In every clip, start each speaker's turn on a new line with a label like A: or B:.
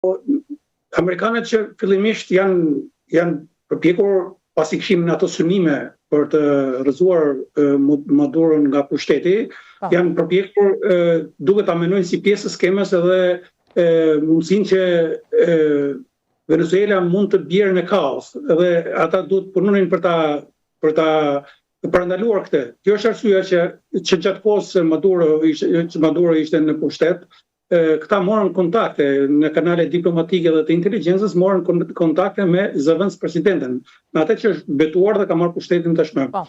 A: Po, amerikanët që fillimisht janë janë përpjekur pasi kishin ato synime për të rrëzuar Maduron nga pushteti, po. janë përpjekur duket ta menojnë si pjesë të skemës edhe mundësinë që Venezuela mund të bjerë në kaos dhe ata duhet të punonin për ta për ta parandaluar këtë. Kjo është arsyeja që që gjatë kohës së Maduro ishte që Maduro ishte në pushtet, këta morën kontakte në kanale diplomatike dhe të inteligjencës, morën kontakte me zëvendëspresidenten, me atë që është betuar dhe ka marrë pushtetin tashmë. Po.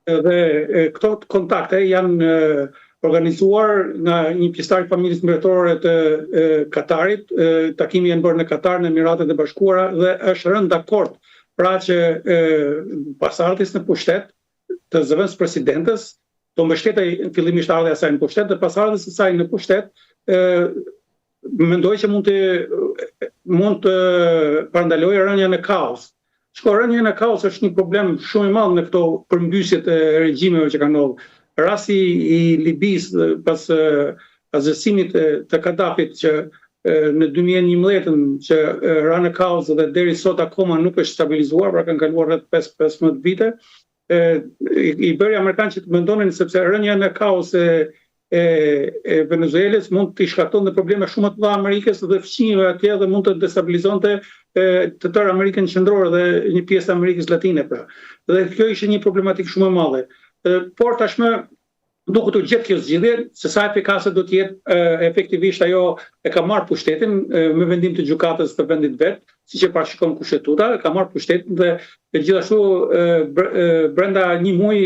A: Dhe këto kontakte janë organizuar nga një pjesëtar i familjes mbretërore të Katarit, takimi janë bërë në Katar, në Emiratet e Bashkuara dhe është rënë dakord pra që pas ardhjes në pushtet të zëvendëspresidentes, do mbështetej fillimisht ardhja e saj në pushtet dhe pas ardhjes së saj në pushtet, mendoj që mund të mund të parandalojë rënien në kaos. Shiko, rënia në kaos është një problem shumë i madh në këto përmbysjet e regjimeve që kanë ndodhur. Rasti i Libisë pas asgjësimit të Kadafit që në 2011 që ra në kaos dhe deri sot akoma nuk është stabilizuar, pra kanë kaluar rreth 5-15 vite, e, i bëri amerikanët që të mendonin sepse rënia në kaos e e, e Venezuelës mund t'i shkaktonte probleme shumë më të mëdha Amerikës dhe fqinjëve atje dhe mund të destabilizonte e, të tërë Amerikën Qendrore dhe një pjesë të Amerikës Latine pra. Dhe kjo ishte një problematikë shumë e madhe. E, por tashmë duket u gjet kjo zgjidhje, se sa efikase do të jetë efektivisht ajo e ka marrë pushtetin me vendim të gjykatës të vendit vet, siç e parashikon kushtetuta, e ka marrë pushtetin dhe gjithashtu brenda një muaji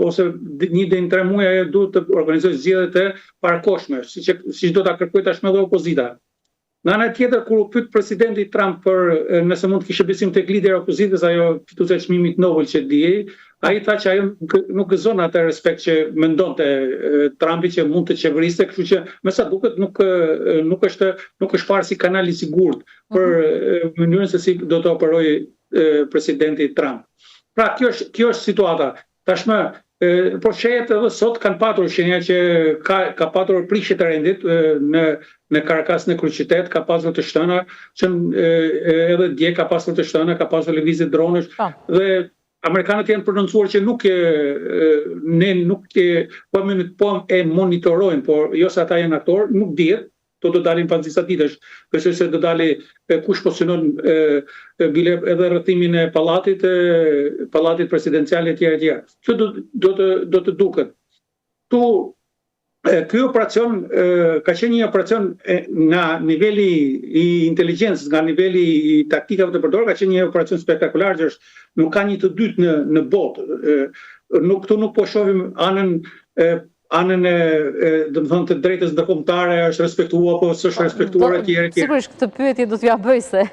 A: ose një deri në tre muaj ajo duhet të organizojë zgjedhje të parakohshme, siç siç do ta kërkojë tashmë edhe opozita. Nga ana tjetër, kur u pyet presidenti Trump për nëse mund të kishte besim tek lideri i opozitës, ajo fituesja e çmimit Nobel që dihej, ai tha që ajo nuk gëzon atë respekt që mendonte Trumpi që mund të qeveriste, kështu që me sa duket nuk nuk është nuk është parë si kanal i sigurt për mhm. mënyrën se si do të operojë presidenti Trump. Pra kjo është kjo është situata. Tashmë po shihet edhe sot kanë patur shenja që ka ka patur prishje të rendit në në Karakas në kryeqytet, ka pasur të shtëna, që edhe dje ka pasur të shtëna, ka pasur lëvizje dronësh po. dhe amerikanët janë prononcuar që nuk e ne nuk e po po e monitorojmë, por jo se ata janë aktorë, nuk dihet, Këto do dalin pas disa ditësh. Besoj se do dali kush po synon bile edhe rrethimin e pallatit, pallatit presidencial etj etj. Kjo do do të do të duket. Ktu ky operacion ka qenë një operacion nga niveli i inteligjencës, nga niveli i taktikave të përdorura, ka qenë një operacion spektakolar që është nuk ka një të dytë në në botë. Nuk këtu nuk po shohim anën anën e, domethënë të drejtës ndërkombëtare është respektuar apo s'është po, respektuar etj etj.
B: Sigurisht këtë pyetje do t'jua bëj se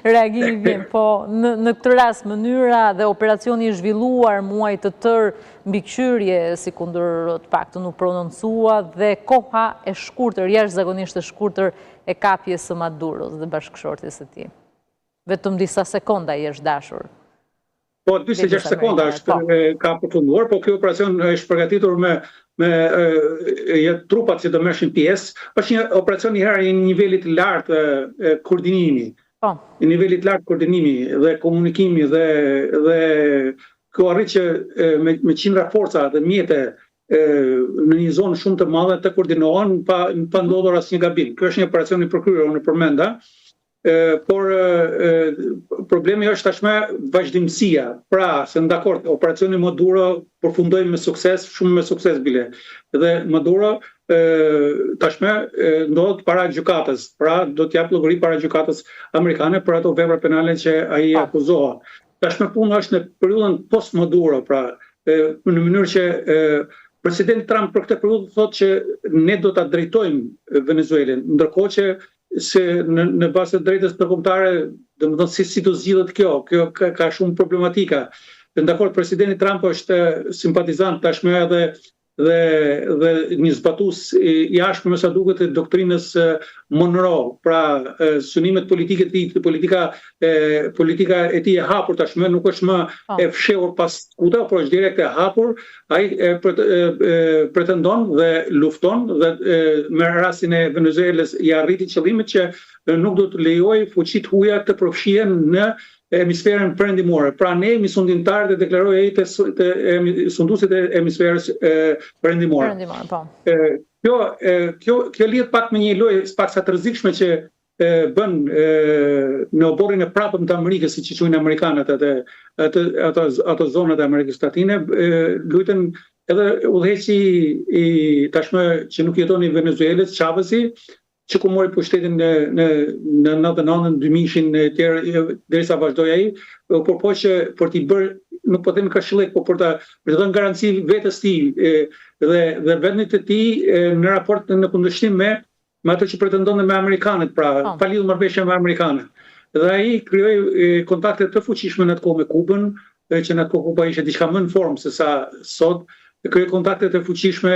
B: reagimi vjen, po në në këtë rast mënyra dhe operacioni i zhvilluar muaj të tërë mbikëqyrje sikundër të paktën u prononcua dhe koha e shkurtër, jashtëzakonisht e shkurtër e kapjes së Maduros dhe bashkëshortes së tij. Vetëm disa sekonda i është dashur.
A: Po, 46 sekonda është po. ka përfunduar, po ky operacion është përgatitur me me e, trupat që do merrshin pjesë. Është një operacion një herë i një niveli të lartë koordinimi. Po. I nivelit të lartë koordinimi dhe komunikimi dhe dhe kjo arrit që me me qindra forca dhe mjete e, në një zonë shumë të madhe të koordinohen pa pa ndodhur asnjë gabim. Ky është një operacion i përkryer, unë e përmenda, por problemi është tashmë vazhdimësia. Pra, se dakord, operacioni Maduro përfundoi me sukses, shumë me sukses bile. Dhe Maduro tashmë ndodhet para gjykatës, pra do të japë llogari para gjykatës amerikane për ato vepra penale që ai po. akuzohet. Tashmë puna është në periudhën post Maduro, pra në mënyrë që presidenti Trump për këtë periudhë thotë që ne do ta drejtojmë Venezuelën, ndërkohë që se në në bazë të drejtës ndërkombëtare, domethënë si si do zgjidhet kjo, kjo ka, ka shumë problematika. Dhe dakord, presidenti Trump është simpatizant tashmë edhe dhe dhe një zbatues i ashpër me sa duket të doktrinës Monroe, pra synimet politike të tij, politika e politika e tij e hapur tashmë nuk është më po. e fshehur pas skuta, por është direkt e hapur, ai e, e, pretendon dhe lufton dhe e, me rastin e Venezuelës i arriti qëllimit që nuk do të lejojë fuqitë huaja të përfshihen në hemisferën perëndimore. Pra ne jemi sundimtarët e deklaroi ai të, të, të sunduesit e hemisferës perëndimore.
B: Perëndimore, po.
A: E, kjo e, kjo kjo lidhet pak me një lojë pak sa të rrezikshme që e, bën e, në oborrin e prapëm të Amerikës, siç i quajnë amerikanët atë atë ato ato zonat e Amerikës Latine, e, luajtën edhe udhëheqësi i tashmë që nuk jeton i Venezuelës, Chavezi, që kur mori pushtetin në në në 99-ën, 2000-shin e tjerë derisa vazhdoi ai, u përpoq që për t'i bërë nuk po them karshillëk, po për ta për të dhënë garanci vetes tij dhe dhe vendit të tij në raport në kundërshtim me me ato që pretendonte me amerikanët, pra po. pa lidhur marrëveshje me amerikanët. Dhe ai krijoi kontakte të fuqishme në atë kohë me Kubën, që në atë kohë Kuba ishte diçka më në formë se sa sot, krijoi kontakte të fuqishme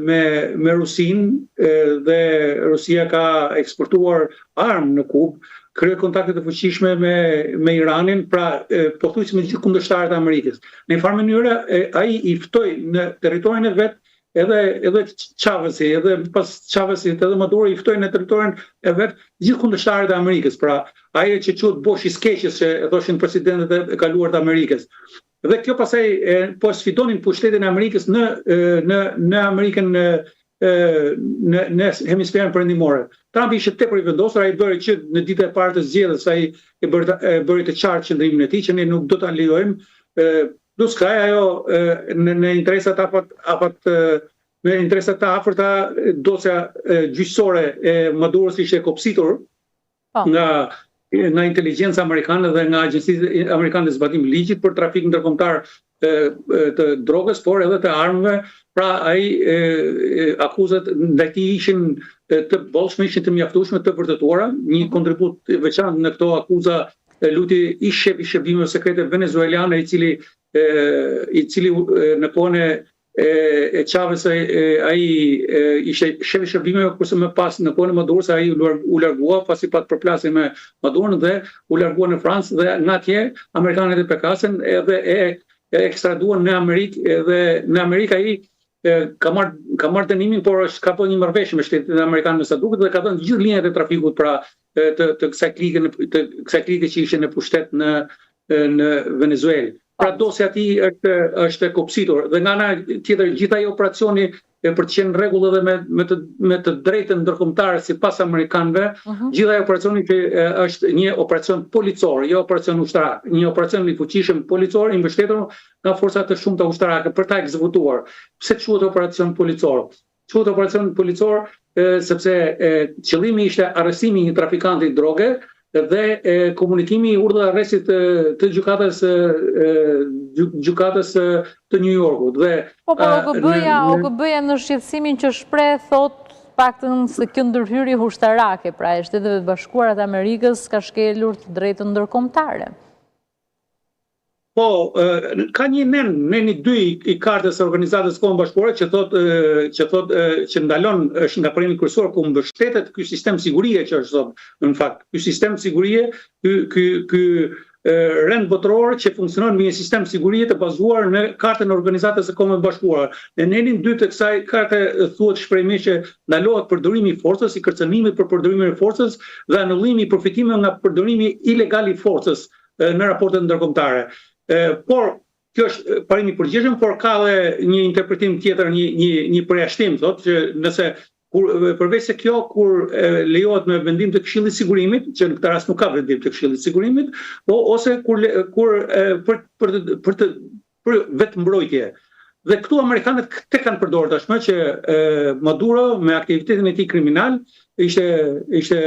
A: me me Rusinë dhe Rusia ka eksportuar armë në Kubë, krijoi kontakte të fuqishme me me Iranin, pra pothuajse me gjithë kundërshtarët e Amerikës. Në një farë mënyre ai i ftoi në territorin e vet edhe edhe Chavezi, edhe pas Chavezit edhe Maduro i ftoi në territorin e vet gjithë kundërshtarët e Amerikës, pra ajo që quhet boshi i së keqes që e thoshin presidentët e kaluar të Amerikës. Dhe kjo pastaj po sfidonin pushtetin e Amerikës në në në Amerikën në në në hemisferën perëndimore. Trump ishte tepër i vendosur, ai bëri që në ditën e parë të zgjedhjes ai e bëri e bëri të qartë qëndrimin e tij që ne nuk do ta lejojmë plus kësaj ajo në në interesat afat afat në interesat të afërta dosja gjyqësore e Maduros ishte e kopsitur po. nga nga inteligjenca amerikane dhe nga agjencitë amerikane të zbatimit të ligjit për trafik ndërkombëtar të, të drogës, por edhe të armëve. Pra ai e, e, akuzat ndaj tij ishin të bollshme, ishin të mjaftueshme, të vërtetuara. Një mhm. kontribut i veçantë në këto akuza e luajti ish shefi i shërbimeve sekrete venezueliane, i cili e, i cili në kohën e e e Chavez ai ishte shefi i shërbimeve kurse më pas në kohën e Maduros ai u largua pasi pat përplasje me Maduron dhe u largua në Francë dhe nga atje amerikanët e pekasen edhe e e ekstraduan në Amerikë edhe në Amerikë ai ka marr ka marr dënimin por është ka bërë një marrëveshje me shtetin amerikan me sa duket dhe ka dhënë gjithë linjat e trafikut pra të të kësaj klike në të kësaj klike që ishte në pushtet në në Venezuelë. Pra dosja e tij është është e kopsitur dhe nga ana tjetër gjithë ai operacioni e për të qenë në rregull edhe me me të me të drejtën ndërkombëtare sipas amerikanëve, uh mhm. -huh. gjithë ai operacioni që është një operacion policor, jo operacion ushtarak, një operacion i fuqishëm policor i mbështetur nga forca të shumta ushtarake për ta ekzekutuar. Pse quhet operacion policor? Quhet operacion policor sepse qëllimi ishte arrestimi i një trafikanti droge dhe komunikimi i urdhër arrestit të, të gjykatës gjykatës të New Yorkut
B: dhe Po po OKB-ja, OKB-ja në shqetësimin që shpreh thotë paktën se kjo ndërhyrje ushtarake, pra e Shteteve të Bashkuara të Amerikës ka shkelur të drejtën ndërkombëtare.
A: Po, ka një nen, neni 2 i kartës së Organizatës së Kombeve të Bashkuara që thotë që thotë që ndalon është nga parimi kryesor ku mbështetet ky sistem sigurie që është sot në fakt. Ky sistem sigurie, ky ky ky rend botëror që funksionon me një sistem sigurie të bazuar në kartën e Organizatës së Kombeve të Bashkuara. Në nenin 2 të kësaj karte thuhet shprehimisht që ndalohet përdorimi i forcës, i kërcënimit për përdorimin e forcës dhe anullimi i përfitimeve nga përdorimi ilegal i forcës në raportet ndërkombëtare. Por kjo është parimi i përgjithshëm, por ka edhe një interpretim tjetër, një një një përjashtim, thotë që nëse kur përveç se kjo kur lejohet me vendim të Këshillit të Sigurimit, që në këtë rast nuk ka vendim të Këshillit të Sigurimit, po ose kur kur për për të për të për vetëmbrojtje. Dhe këtu amerikanët këtë kanë përdorur tashmë që Maduro me aktivitetin e tij kriminal ishte ishte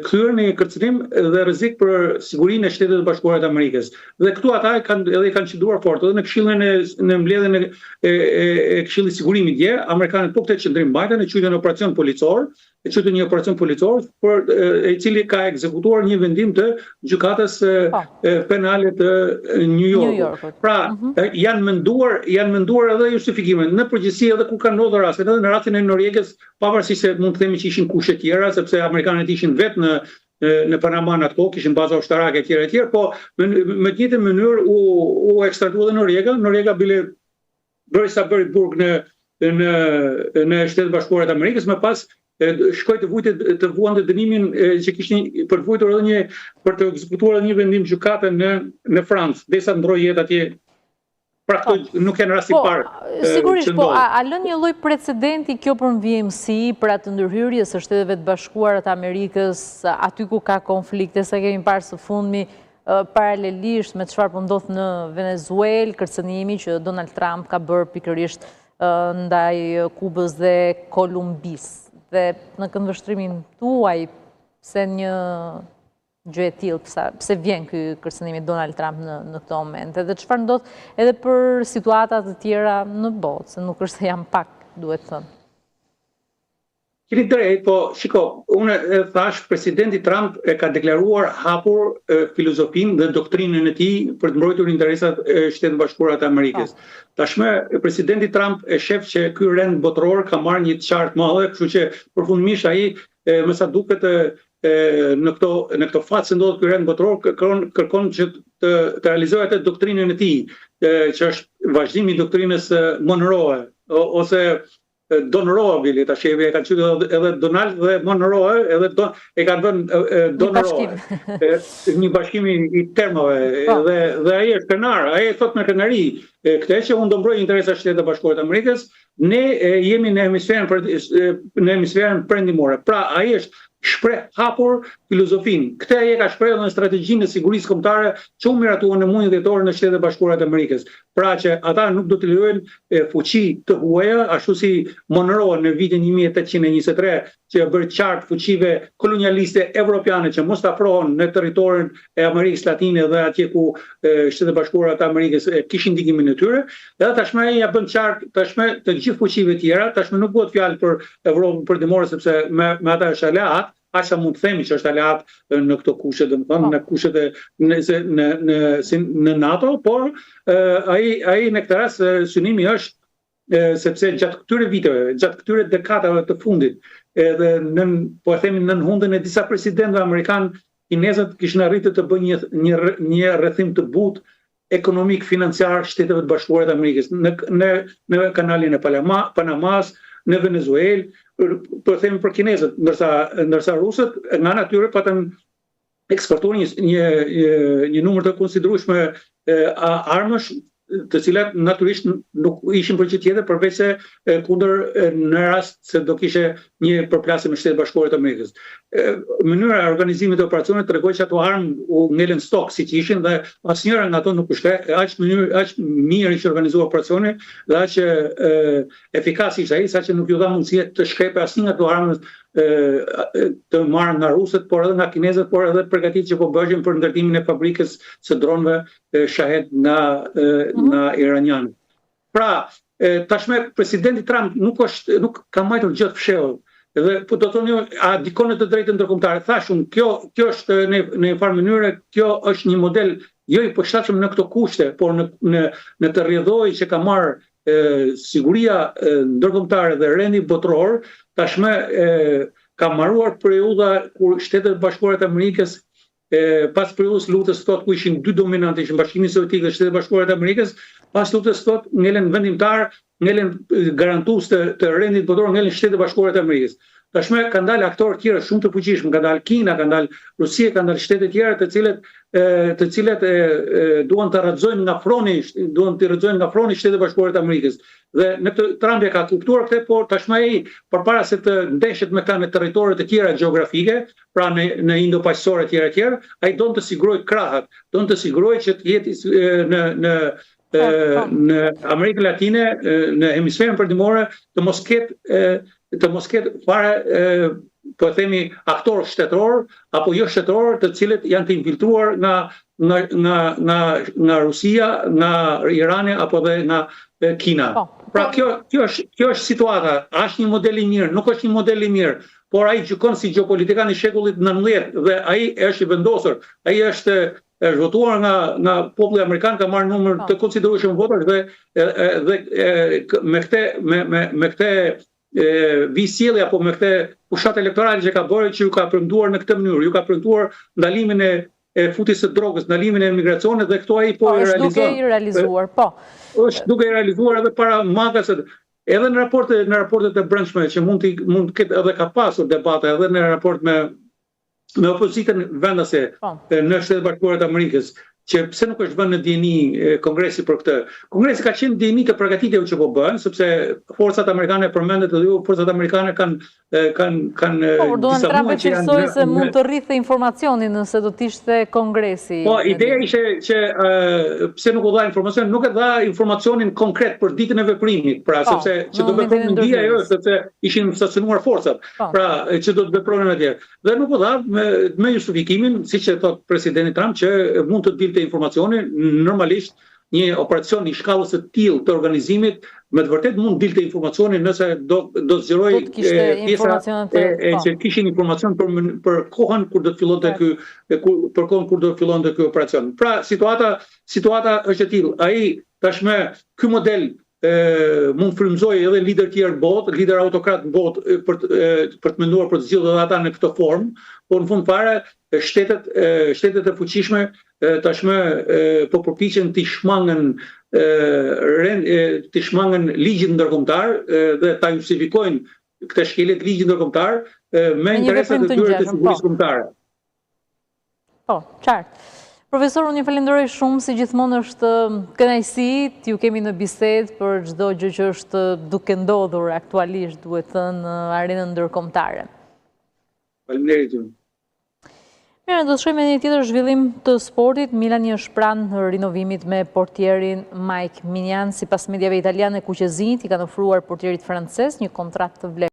A: kthyer në një kërcënim dhe rrezik për sigurinë e Shteteve të Bashkuara të Amerikës. Dhe këtu ata e kanë edhe kanë qëndruar fort edhe në Këshillin e në mbledhjen e e, e, e Këshillit të Sigurimit dje, amerikanët po këtë qëndrim mbajtën e quajtën operacion policor, e quajtën një operacion policor, por e cili ka ekzekutuar një vendim të gjykatës po. penale të New Yorkut. Pra, mm -hmm. janë menduar, janë menduar edhe justifikime në përgjithësi edhe kur kanë ndodhur rastet, edhe në rastin e Noriegës, pavarësisht se mund të themi që ishin kushte tjera, sepse amerikanët ishin vetë në në Panama në atë kohë, kishin baza ushtarake etj etj, po me, me të njëjtën mënyrë u u ekstradua edhe Noriega, Noriega bile bëri sa bëri burg në në në Shtetet e Bashkuara të Amerikës, më pas shkoi të vujte të vuante dënimin që kishte për të vuajtur edhe një për të ekzekutuar edhe një vendim gjykate në në Francë, derisa ndërroi jetë atje. Pra këto po. nuk janë rasti i po, parë.
B: Sigurisht, po, a, a lë një lloj precedenti kjo për në vijimësi për atë ndërhyrjes së Shteteve të Bashkuara të Amerikës, aty ku ka konflikte, se kemi parë së fundmi, Paralelisht me çfarë po ndodh në Venezuelë, kërcënimi që Donald Trump ka bërë pikërisht ndaj Kubës dhe Kolumbisë. Dhe në këndvështrimin tuaj, pse një gjë e tillë, pse, pse vjen ky kërcënim i Donald Trump në, në këto momente, dhe çfarë ndodh edhe për situata të tjera në botë, se nuk është se janë pak, duhet thënë.
A: Keni të drejtë, po shiko, unë e thashë presidenti Trump e ka deklaruar hapur filozofinë dhe doktrinën e tij për të mbrojtur interesat e Shteteve të Bashkuara të Amerikës. Po. Tashmë presidenti Trump e shef që ky rend botëror ka marrë një të çarë të madhe, kështu që përfundimisht ai me sa duket në këto në këto fazë që ndodhet ky rend botëror kërkon kërkon që të të realizojë atë doktrinën e tij, që është vazhdimi i doktrinës Monroe ose Donroe bile tash e kanë quajtur edhe Donald dhe Monroe edhe Don e kanë vënë Donroe. Një bashkim i, i termave po. dhe dhe ai është krenar, ai e thotë me krenari këtë që unë do mbroj interesat e Shteteve të Bashkuara të Amerikës, ne jemi në hemisferën për në hemisferën perëndimore. Pra ai është shpreh hapur filozofinë. Këtë ai e ka shprehur në strategjinë e sigurisë kombëtare që u miratua në muajin dhjetor në Shtetet e Bashkuara të Amerikës. Pra që ata nuk do të lejojnë fuqi të huaja, ashtu si Monroe në vitin 1823, që e bëri qartë fuqive kolonialiste evropiane që mos të afrohen në territorin e Amerikës Latine dhe atje ku Shtetet e Bashkuara të Amerikës kishin ndikimin e tyre, dhe tashmë ai ja bën qartë tashmë të gjithë fuqive tjera, tashmë nuk bëhet fjalë për Evropën Perëndimore sepse me me ata është aleat, aq sa mund të themi që është aleat në këto kushte, domethënë po. në kushtet e në në në si në NATO, por ai ai në këtë rast synimi është sepse gjatë këtyre viteve, gjatë këtyre dekadave të fundit, edhe nën po e themi nën hundën e disa presidentëve amerikanë, kinezët kishin arritur të bëjnë një një një rrethim të butë ekonomik financiar Shteteve të Bashkuara të Amerikës në në në kanalin e Palama, Panamas, në Venezuelë, po themi për kinezët, ndërsa ndërsa rusët nga ana e tyre patën eksportuar një një një, një numër të konsiderueshme armësh të cilat natyrisht nuk ishin për gjë tjetër përveç se kundër në rast se do kishte një përplasje me Shtetet e Bashkuara të Amerikës. Mënyra e organizimit të operacionit tregoi që ato armë u ngelën stok siç ishin dhe asnjëra nga ato nuk u shkre, aq mënyrë aq mirë ishte organizuar operacioni dhe aq efikas ishte ai saqë nuk iu dha mundësia të shkrepej asnjë nga ato armë të marrë nga rusët, por edhe nga kinezët, por edhe përgatitjet që po bëheshin për ndërtimin e fabrikës së dronëve Shahed nga mhm. nga iranianët. Pra, tashmë presidenti Trump nuk është nuk ka mbajtur gjë të fshehur. Dhe po do thoni a ndikon në të drejtën ndërkombëtare? Thashë unë, kjo kjo është në në një farë mënyre, kjo është një model jo i përshtatshëm në këto kushte, por në në në të rrjedhojë që ka marrë siguria ndërkombëtare dhe rendi botëror, tashmë e, ka mbaruar periudha kur Shtetet e Bashkuara të Amerikës e, pas periudhës luftës së ftohtë ku ishin dy dominantë, ishin Bashkimi Sovjetik dhe Shtetet e Bashkuara të Amerikës, pas luftës së ftohtë ngelen vendimtar, ngelen garantues të, të rendit botëror, ngelen Shtetet e Bashkuara të Amerikës. Tashmë kanë dalë aktorë të tjerë shumë të fuqishëm, kanë dalë Kina, kanë dalë Rusia, kanë dalë shtete të tjera të cilët e, të cilët e, e, duan të rrëzojnë nga froni, duan të rrëzojnë nga froni Shtetet e Bashkuara të Amerikës. Dhe në këtë Trump e ka kuptuar këtë, por tashmë ai përpara se të ndeshet me ta në territore të tjera gjeografike, pra në në Indo-Paqësor etj etj, ai don të sigurojë krahët, don të sigurojë që të jetë në në po, po. në Amerikën Latine, në hemisferën perëndimore të mos ketë të mos ketë fare po themi aktorë shtetërorë apo jo shtetërorë të cilët janë të infiltruar nga nga nga nga nga Rusia, nga Irani apo dhe nga Kina. Po. Pra kjo kjo është kjo është situata, a është një model i mirë, nuk është një model i mirë, por ai gjykon si gjeopolitikan i shekullit 19 dhe ai është i vendosur, ai është është votuar nga nga populli amerikan, ka marrë numër po. të konsiderueshëm votash dhe dhe me këtë me me me këtë vijë apo me këtë fushatë elektorale që ka bërë që ju ka premtuar në këtë mënyrë, ju ka premtuar ndalimin e e futjes së drogës, ndalimin e emigracionit dhe këto ai po, po
B: i realizon. Është duke i realizuar, po.
A: Është duke i realizuar edhe para MAGA-s edhe në raporte në raportet e brendshme që mund të mund të ketë edhe ka pasur debate edhe në raport me me opozitën vendase po. në Shtetet e Bashkuara të Amerikës, që pse nuk është vënë në dijeni Kongresi për këtë. Kongresi ka qenë në dijeni të përgatitjeve që po bëhen, sepse forcat amerikane përmendet edhe ju, forcat amerikane kanë kanë kanë
B: po, por Donald Trump e cilësoi se mund të rridhte informacioni nëse do të ishte Kongresi.
A: Po, ideja ishte që pse nuk u dha informacion, nuk e dha informacionin konkret për ditën e veprimit, pra po, sepse që do vepronin dia ajo, sepse ishin stacionuar forcat, po. pra që do të vepronin atje. Dhe nuk u dha me, me justifikimin, siç e thotë presidenti Trump, që mund të dilte informacioni, normalisht një operacion i shkallës së tillë të organizimit, me të vërtetë mund dilte informacioni nëse do do zgjerohej pjesa e, e po. që kishin informacion për për kohën kur do të fillonte ky për kohën kur do të fillonte ky operacion. Pra situata situata është e tillë. Ai tashmë ky model mund të frymëzojë edhe liderë tjerë në botë, liderë autokratë në botë për të, për të menduar për të zgjidhur edhe ata në këtë formë, por në fund fare shtetet shtetet e fuqishme tashmë po përpiqen t'i shmangen t'i shmangen ligjit ndërkombëtar dhe ta justifikojnë këtë shkelje të ligjit
B: ndërkombëtar
A: me interesat e tyre të sigurisë po. kombëtare.
B: Po, qartë. Profesor, unë ju falenderoj shumë, si gjithmonë është kënaqësi t'ju kemi në bisedë për çdo gjë që është duke ndodhur aktualisht, duhet thënë, në arenën ndërkombëtare.
A: Faleminderit ju.
B: Mirë, do të shkojmë me një tjetër zhvillim të sportit. Milani është pranë rinovimit me portierin Mike Maignan. Sipas mediave italiane, kuqezinjtë i kanë ofruar portierit francez një kontratë të vlefshme.